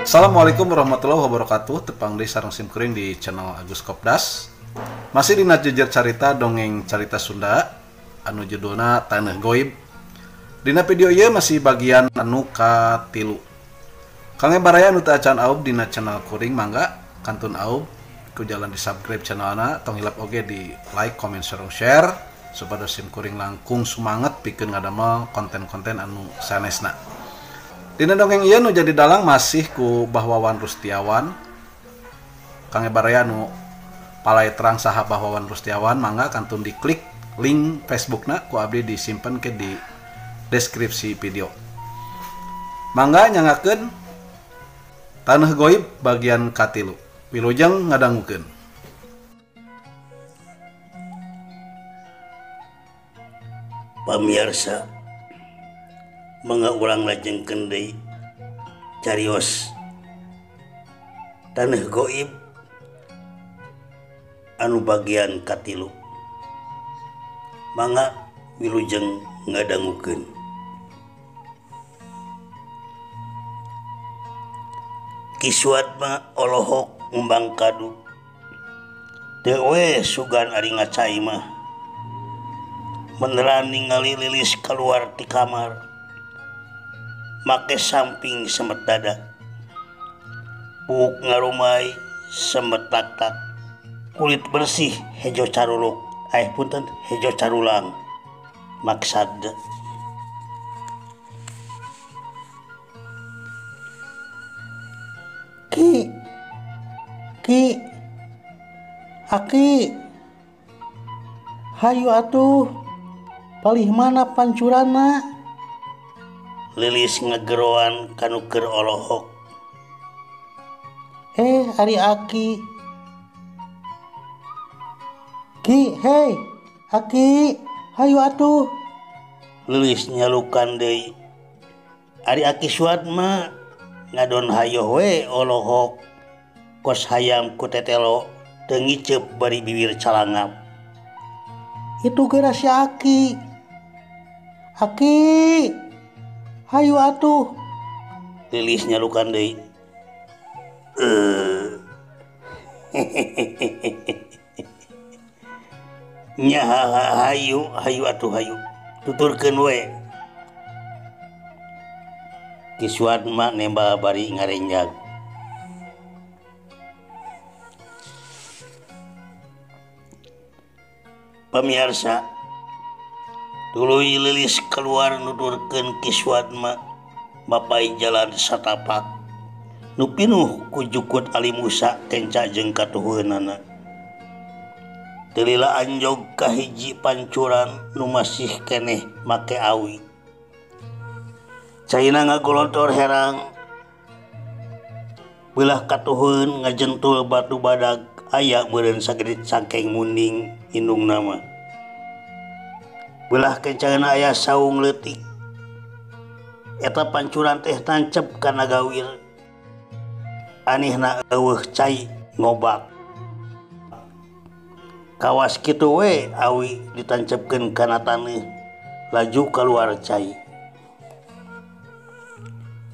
Assalamualaikum warahmatullahi wabarakatuh. Tepang deui sareng sim kuring di channel Agus Kopdas. Masih dina jejer carita dongeng carita Sunda anu judulna Taneuh Goib. Dina video ieu masih bagian anu katilu. Kangge baraya anu teu acan aub dina channel kuring mangga kantun aub ku jalan di subscribe channelna, tong hilap oge di like, comment, sareng share supados sim kuring langkung sumanget pikeun ngadamel konten-konten anu sanesna. Dina dongeng ieu nu jadi dalang masih ku Bah Wawan Rustiawan. Kangge baraya nu palai terang saha Bah Wawan Rustiawan mangga kantun diklik link Facebookna ku abdi disimpen ke di deskripsi video. Mangga nyangakeun Taneuh Goib bagian katilu. Wilujeng ngadangukeun. Pamirsa, mangga urang lajengkeun deui carios Taneuh Goib anu bagian katilu. Mangga wilujeng ngadangukeun. Ki Suatma olohok ngumbang kadu. Teu we sugan ari ngacai mah. Meneran ningali Lilis keluar ti kamar. Make samping semet dada. Buuk ngarumai semet tak-tak. Kulit bersih hejo caruluk. Punten hejo carulang. Maksad Ki, Ki, Aki, hayu atuh, palih mana pancurana? Lilis ngegeroan kanu keur olohok. Ari Aki. Ki, hei, Aki, hayu atuh. Lilis nyalukan deui. Ari Aki Suatma ngadon hayoh we olohok kos hayam ku tetelo teu ngiceup bari bibir calangap. Itu geura si Aki. Aki, hayu atuh. Lilis nyalukan deui. Nya hayu, hayu atuh hayu. Tuturkeun we. Ki Suatma nembal bari ngarenjag. Pamiarsa, tuluy Lilis keluar nuturkeun Ki Suatma mapai jalan satapak nu pinuh ku jukut Ali Musa kenca jeung katuhueunana. Teu lila anjog ka hiji pancuran nu masih keneh make awi. Caina ngagolontor herang, beulah katuheun ngajentul batu badag aya meureun sagede cangkeng munding indungna mah. Beulah kencaeuna aya saung leutik. Eta pancuran teh tancep kana gawir. Anehna eueuh cai ngobak. Kawas kitu we awi ditancepkeun kana taneuh laju kaluar cai.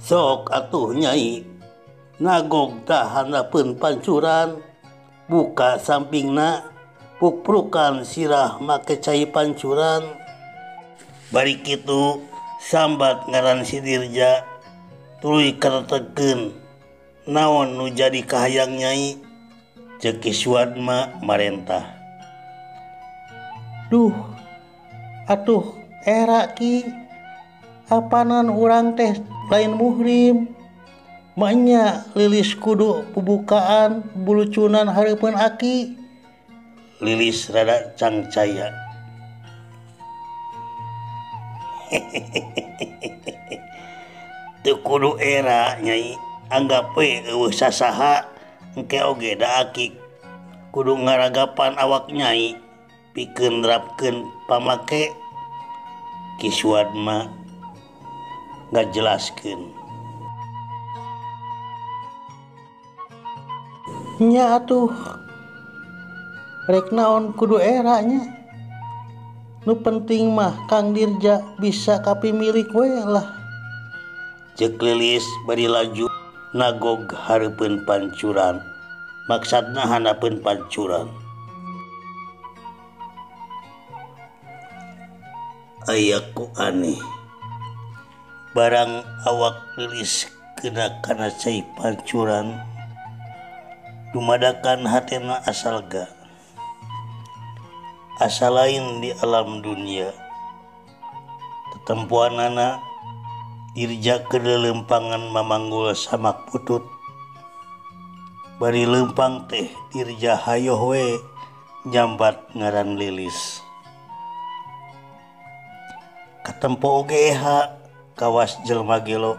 Sok atuh nyai nagog tah handapeun pancuran, buka sampingna pukprukan sirah make cai pancuran. Bari kitu sambat ngaran si Dirja tuluy karetekeun naon nu jadi kahayang nyai. Ceuk Ki Suatma marentah. Duh, atuh era Ki, apanan urang teh lain muhrim. Maknya Lilis kudu bubukaan bulucunan hareupeun Aki. Lilis rada cangcaya. Teu kudu era nyai, anggap we eueuh sasaha engke oge da Aki kudu ngaragapan awak nyai pikeun nerapkeun pamake. Ki Suatma ngajelaskeun. Nya atuh rek naon kudu era nya. Nu penting mah Kang Dirja bisa kapimilik we lah. Ceuk Lilis bari laju Nagog hareupeun pancuran maksudna handapeun pancuran. Aya ku aneh barang awak Lilis kena kana cai pancuran dumadakan hatena asal ga asa lain di alam dunia. Tetempuanana Dirja keur lelempangan mamanggul samak putut bari lempang teh Dirja hayoh we nyambat ngaran Lilis. Katempo oge eha kawas jelma gelo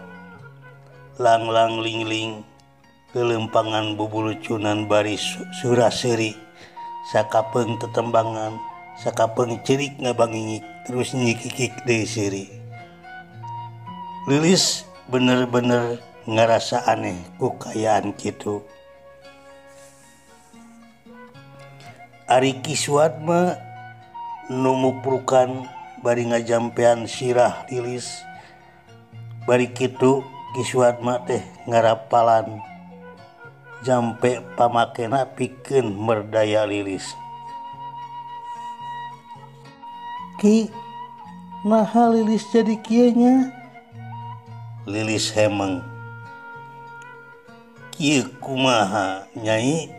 langlang lingling lelempangan bubulucunan bari suraseuri sakapeung tetembangan sakapeung ceurik ngabangingik terus nyikikik deui seuri. Lilis bener-bener ngerasa aneh ku kayaan kitu. Ari Ki Suatma nu muprukan bari ngajampean sirah Lilis. Bari kitu Ki Suatma teh ngarapalan jampe pamakena pikeun merdaya Lilis. Ki, naha Lilis jadi kieu nya? Lilis hemeng. Kieu kumaha Nyai?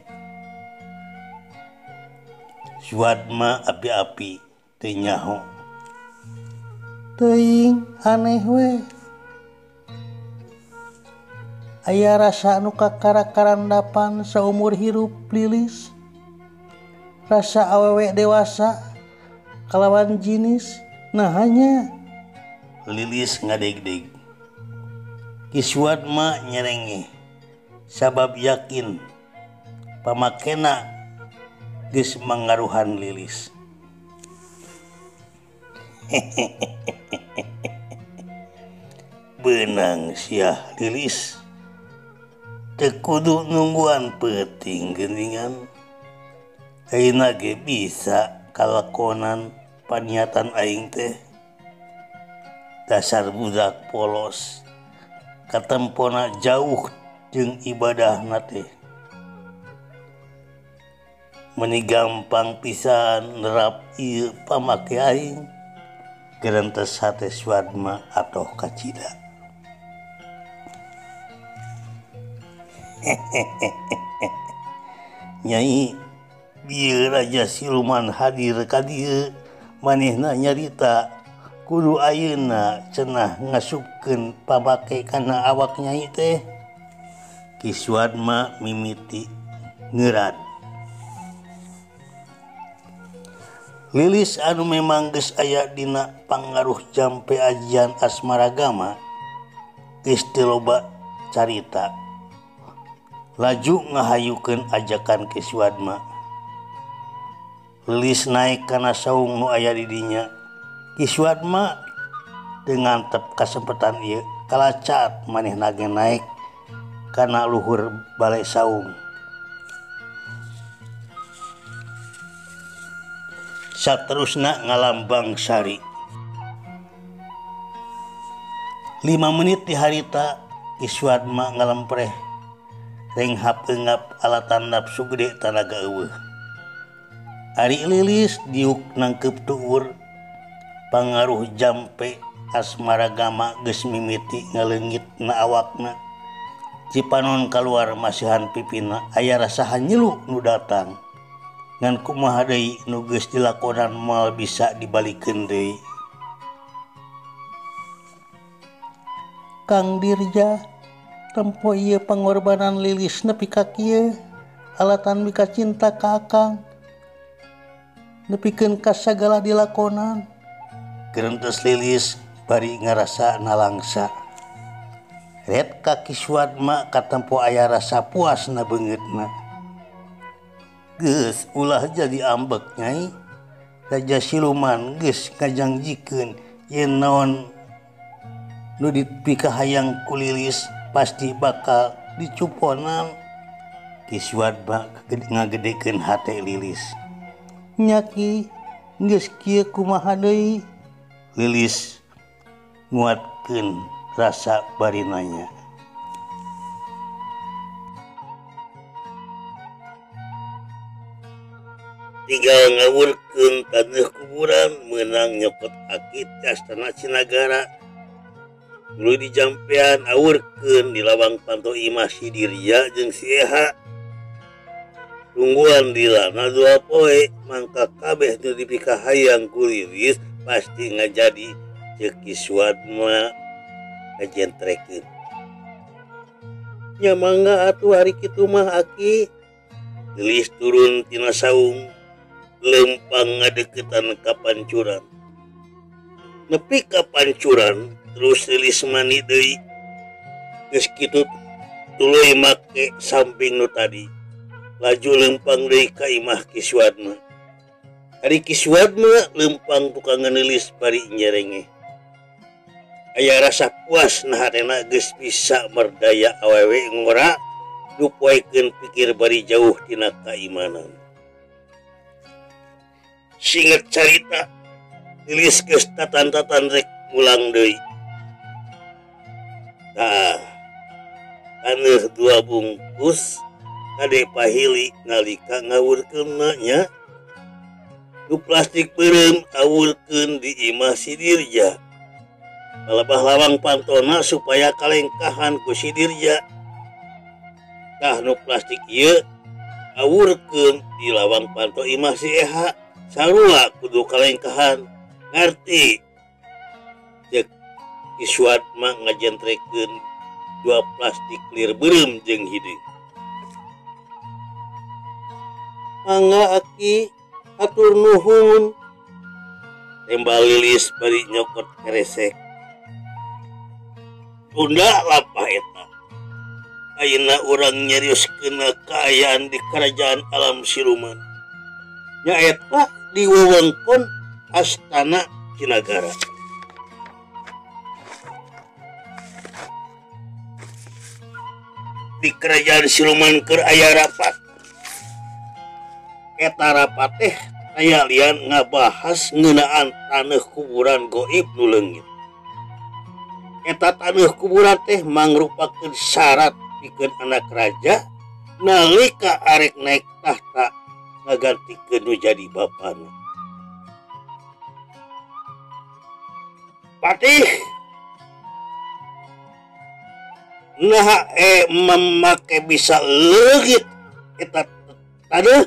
Suatma api-api teu nyaho. Teuing aneh we. Aya rasa anu kakara-karandapan saumur hirup Lilis. Rasa awewe dewasa kalawan jinis nah hanya. Lilis ngadegdeg. Ki Suatma nyerengeh sabab yakin pamakena geus mangaruhan Lilis. Beunang sia Lilis. Teu kudu nungguan peuting geuningan. Ayeuna ge bisa kalakonan paniatan aing teh. Dasar budak polos. Katempona jauh jeung ibadahna teh. Meni gampang pisan nerap ieu pamake aing. Gerentes hate Suatma atoh kacida. Nyai, bieu raja siluman hadir ka dieu manehna nyarita kudu ayeuna cenah ngasupkeun pamake kana awak Nyai teh. Ki Suatma mimiti ngeurat. Lilis anu memang geus aya dina pangaruh jampe ajian asmaragama geus teu loba carita. Laju ngahayukeun ajakan Ki Suatma. Lilis naek kana saung nu aya di dinya. Ki Suatma teu ngantep kasempatan ieu kalacat manehna ge naek kana luhur bale saung. Saterusna ngalambang sari. 5 menit di harita Ki Suatma ngalempreh renghap engap alatan nafsu gede tanaga eueuh. Ari Lilis diuk nangkep tuur pangaruh jampe asmaragama geus mimiti ngaleungit na awakna. Cipanon kaluar masihan pipina aya rasa hanyelu nu datang. Ngan kumaha deui nu geus dilakonan moal bisa dibalikeun deui. Kang Dirja tempo ieu pangorbanan Lilis nepi ka kieu alatan mika cinta ka Akang nepikeun ka sagala dilakonan. Gerentes Lilis bari ngarasa nalangsa. Ret ka Ki Suatma katempo aya rasa puas na beungeutna. Geus ulah jadi ambek Nyai. Raja siluman geus ngajangjikeun yen naon nu dipikahayang ku Lilis pasti bakal dicuponan. Ki Suatma ngagedekeun hate Lilis. Nya Ki, geus kieu kumaha deui? Lilis nguatkeun rasa bari nanya. Tinggal ngawurkeun taneuh kuburan meunang nyokot aki ti astana Cinagara. Tuluy dijampean awurkeun di lawang panto imah si Dirja jeung si Eha. Tungguan dilana dua poe mangka kabeh nu dipikahayang ku Lilis pasti ngajadi ceuk Ki Suatma ngajentrekeun. Nya mangga atuh ari kitu mah aki. Lilis turun tina saung lempang ngadeukeutan ka pancuran. Nepi ka pancuran terus Lilis mani deui. Geus kitu tuluy make samping nu tadi. Laju lempang deui ka imah Ki Suatma. Ari Ki Suatma lempang tukangan Lilis bari nyerengeh. Aya rasa puas nah hatena geus bisa merdaya awewe ngora nu poekeun pikir bari jauh tina kaimanan. Singet carita Lilis geus tatan-tatan rek mulang deui. Tah, taneuh dua bungkus kade pahili nalika ngawurkeunna nya. Nu plastik beureum awurkeun di imah si Dirja. Palebah lawang pantona supaya kalengkahan ku si Dirja. Tah nu plastik ieu awurkeun di lawang panto imah si Eha. Sarua kudu kalengkahan ngarti. Ceuk Ki Suatma ngajentrekeun dua plastik lir beureum jeung hideung. Mangga aki atur nuhun. Tembal Lilis bari nyokot keresek. Tunda lapah eta. Ayeuna urang nyarioskeun kaayaan di kerajaan alam siluman. Nyaeta di wewengkon Astana Cinagara. Di kerajaan siluman keur aya rapat. Eta rapat teh aya lian ngabahas ngeunaan taneuh kuburan goib nu leungit. Eta taneuh kuburan teh mangrupakeun syarat pikeun anak raja nalika arek naik tahta ngagantikeun nu jadi bapana. Patih naha memake bisa leungit eta taneuh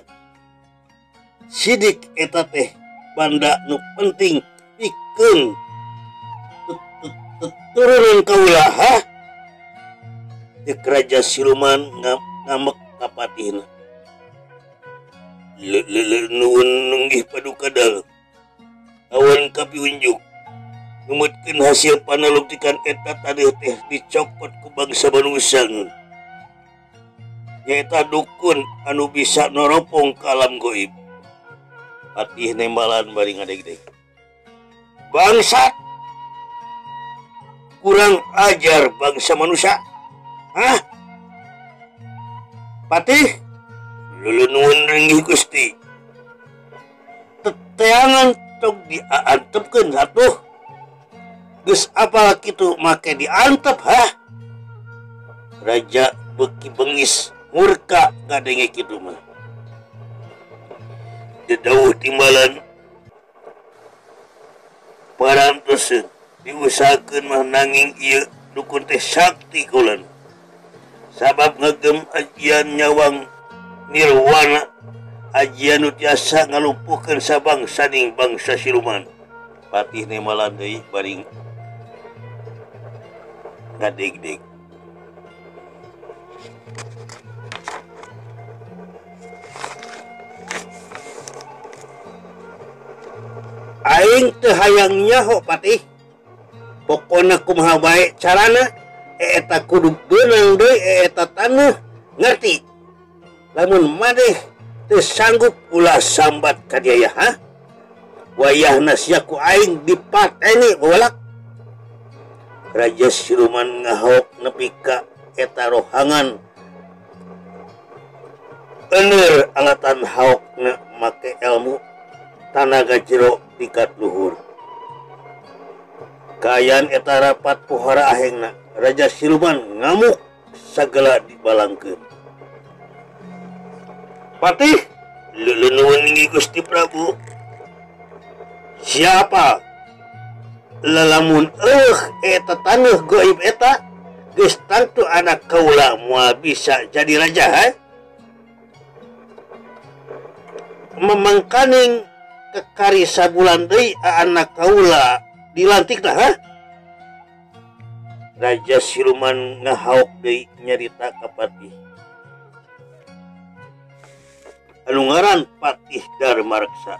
sidik eta teh banda nu penting pikeun turunan kaula ha. Ceuk raja siluman ngamek ka patihna. Nuhun nunggih paduka dalem. Awan kapiunjuk numutkeun hasil panaluktikan eta taneuh teh dicokot ku bangsa manusia. Nyaeta dukun anu bisa noropong ka alam goib. Patih nembalan bari ngadegdeg. Bangsat, kurang ajar bangsa manusia. Hah? Patih, lulunuun ringgih Gusti. Teteangan tong diantepkeun atuh. Geus apal kitu make diantep hah? Raja beuki bengis murka ngadenge kitu mah. Dedauh timbalan parantoseun diusahakeun mah nanging ieu dukun teh sakti kulan. Sabab ngegem ajian nyawang nirwana, ajian nu tiasa ngalumpuhkeun sabangsa ning bangsa siluman. Patih nembalan deui bari ngadegdeg. Aing teu hayang nyaho patih. Pokona kumaha bae carana eta kudu beunang deui eta taneuh ngerti. Lamun maneh teu sanggup ulah sambat ka dia ya ha. Wayahna sia ku aing dipateni bolak. Raja siluman ngahok nepi ka eta rohangan. Euneur alatan haokna make ilmu tanaga jero tingkat luhur. Kaayaan eta rapat pohara ahengna. Raja siluman ngamuk sagala dibalangkeun. Patih, Nuhun Gusti Prabu. Siapa lelamun eta taneuh goib eta geus tangtu anak kaula moal bisa jadi raja ha? Memangkaning kekari sabulan deui anak kaula dilantik dah ha? Raja siluman ngahaok deui nyarita ka Patih. Anu ngaran Patih Darmareksa.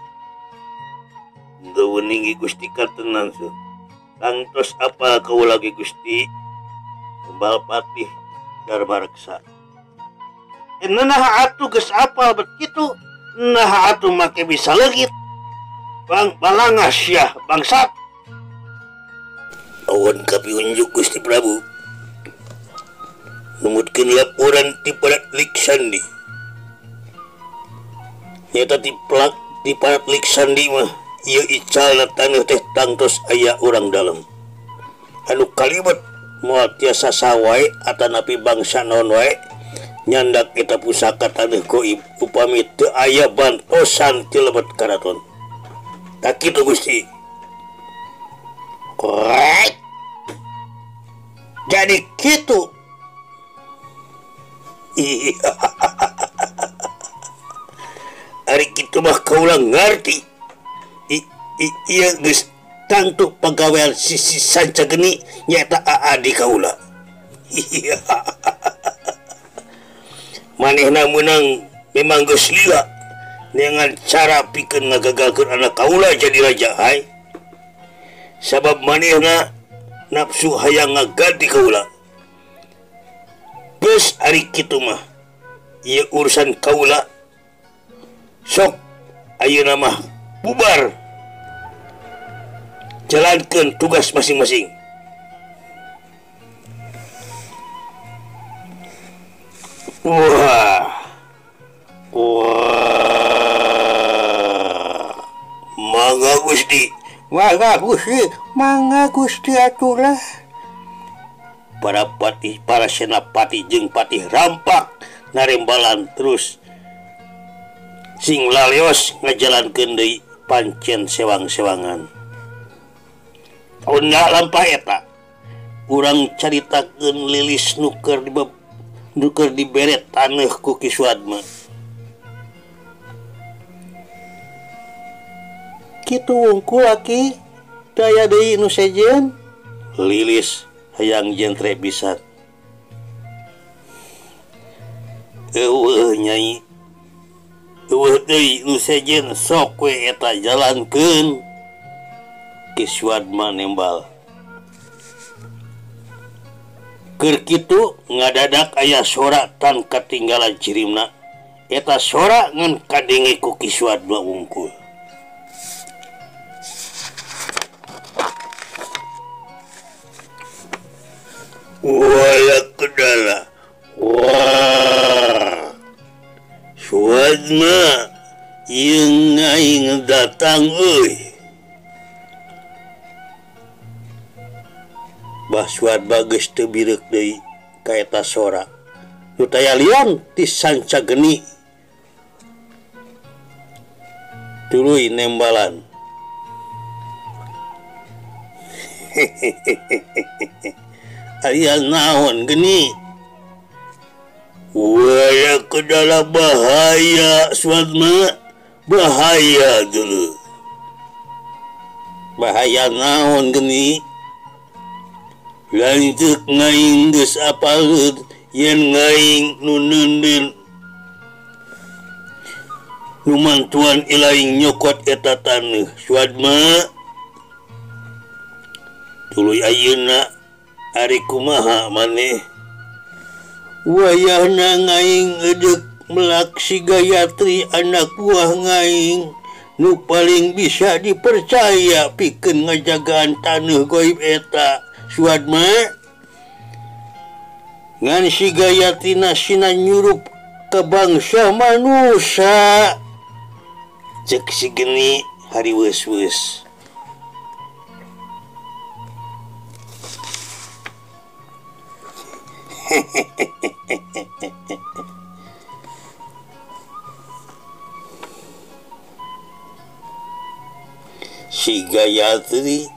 Geuning Gusti katenan seuh. Tangtos apal kaula ge Gusti? Kembal Patih Darmareksa. Naha atuh geus apal bet kitu, naha atuh make bisa leungit. Bang balangas sia bangsat. Awan kapiunjuk Gusti Prabu. Numutkeun laporan ti Parat Sandi. Nyata ti plak di Parat Sandi mah ieu icalna taneuh teh tangtos aya urang dalem. Anu kalibet moal tiasa sawae atanapi bangsa naon wae nyandak eta pusaka taneuh goib upami teu aya bantosan ti lebet karaton. Tak kitu Gusti. Right. Jadi kitu. Ari kitu mah kaula ngarti. Ieu geus tangtu pagawean sisi sanca geni nyaeta aadi kaula. Manehna meunang memang geus lila dengan cara pikeun ngagagalkeun anak kaula jadi raja hai. Sabab manehna nafsu hayang ngaganti kaula. Geus ari kitu mah ieu urusan kaula. Sok ayeuna mah bubar. Jalankan tugas masing-masing. Wah. Wah. Mangga Gusti. Mangga Gusti, mangga Gusti atulah. Para patih, para senapati jeung patih rampak narembalan terus sing laleos ngajalankeun deui pancen sewang-sewangan. Onda lampah eta urang caritakeun lilis nu keur dibere taneuh ku Ki Suadma. Kitu wungkul aki daya deui nu sejen. Lilis hayang jentre pisan. Eueuh nyai. Eueuh deui nu sejen sok we eta jalankeun. Ki Suadma nembal. Keur kitu ngadadak aya sora tan katinggalan cirimna. Eta sora ngan kadenge ku Ki Suadma wungkul. Wala kedala. Wah. Suadma yeung aing datang euy. Bah Suadma geus teu bireuk deui ka eta sora. Nu taya lian ti sanca geni. Tuluy nembalan. Aya naon geni? Waya kedala bahaya Suadma, bahaya dulu. Bahaya naon geni? Lanceuk ngaing geus apaleut yen ngaing nu neundeun nu mantuan ilaing nyokot eta taneuh Suadma. Tuluy ayeuna ari kumaha maneh? Wayahna ngaing edeuk melak si Gayatri anak buah ngaing nu paling bisa dipercaya pikeun ngajagaan taneuh goib eta Suadma. Ngan si Gayatri nasina nyurup ke bangsa manusia. Cek si geni hari weus-weus. Si Gayatri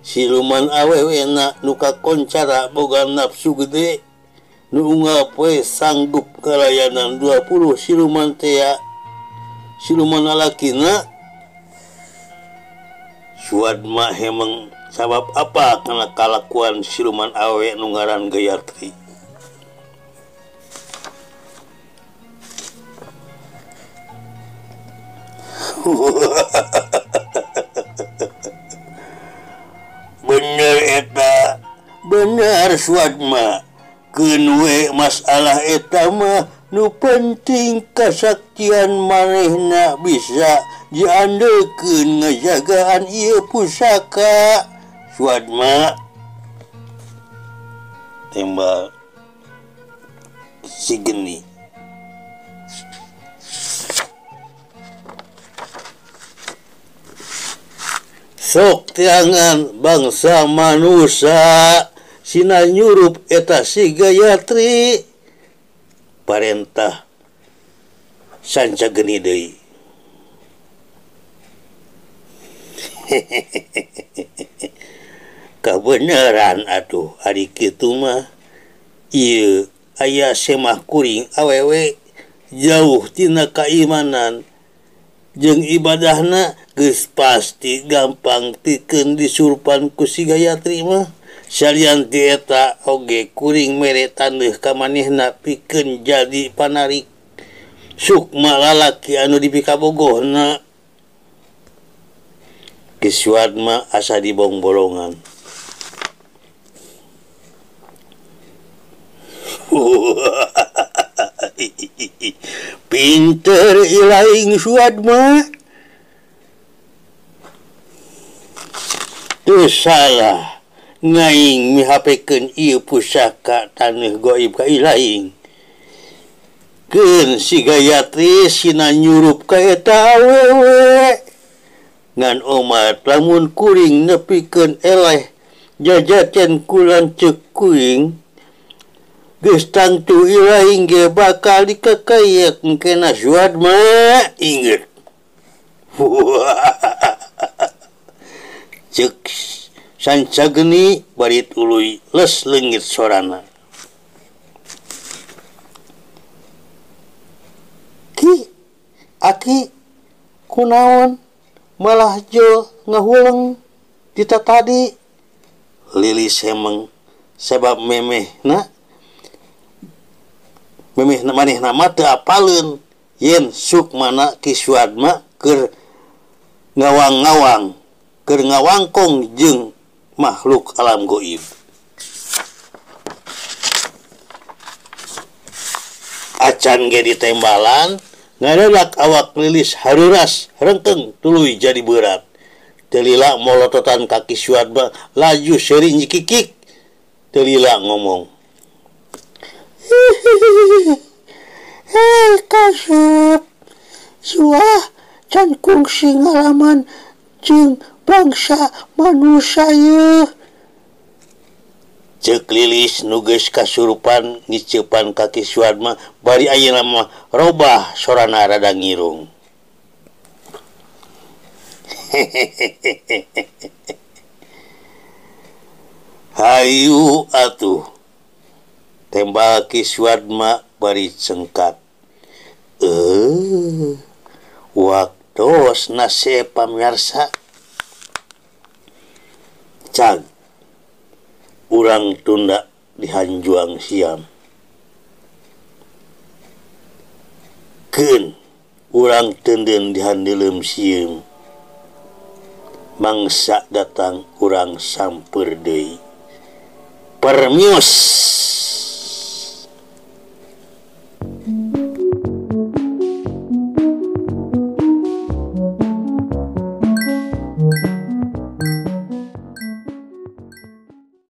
siluman awewena nu kakoncara boga nafsu gede nu unggal poe sanggup kalayanan 20 siluman tea siluman lalakina. Suadma hemeng sabab apa kana kalakuan siluman awe nu ngaran Gayatri. Bener eta, bener Suadma. Keun we masalah eta mah nu penting kasaktian manehna bisa diandelkeun ngajagaan ieu pusaka. Suadma tembal si geni. Sok tiangan bangsa manusia sina nyurup eta si Gayatri parentah sanca geni deui. Kabeneran atuh ari kitu mah ieu aya semah kuring awewe jauh tina kaimanan jeung ibadahna geus pasti gampang tikeun disurpan ku si Gayatri mah. Salian ti eta oge kuring mere taneuh ka manehna pikeun jadi panarik sukma lalaki anu dipikabogohna. Ki Suadma asa dibongbolongan. Pinter ilaing Suadma. Teu salah ngaing mihapekeun ieu pusaka taneuh goib ka ilaing. Keun si Gayatri sina nyurup ka eta awewe. Ngan omat lamun kuring nepikeun eleh jajaten ku lanceuk kuring geus tangtu ilaing ge bakal dikakayek engkena Suadma inget. Ceuk sanca geni bari tuluy les leungit sorana. Ki aki kunaon malah jo ngahuleng dita tadi. Lilis hemeng sebab memehna memehna manehna mah teu apaleun yen sukmana Ki Suadma keur ngawang-ngawang keur ngawangkong jeung makhluk alam goib. Acan ge ditembalan ngarelak awak Lilis haruras rengkeng tuluy jadi berat. Teu lila molototan ka Ki Suadma laju seuri nyikikik. Teu lila ngomong. Hei kasep, suah can kungsi ngalaman jeung bangsa manusia yeuh. Ceuk Lilis nu geus kasurupan ngiceupan ka Ki Suadma bari ayeuna mah robah sorana rada ngirung. Hayu atuh tembal Ki Suadma bari cengkat. Waktos nase pamirsa cag urang tunda dihanjuang siam. Keun urang teunden dihandeuleum sieum. Mangsa datang urang samper deui. Permios.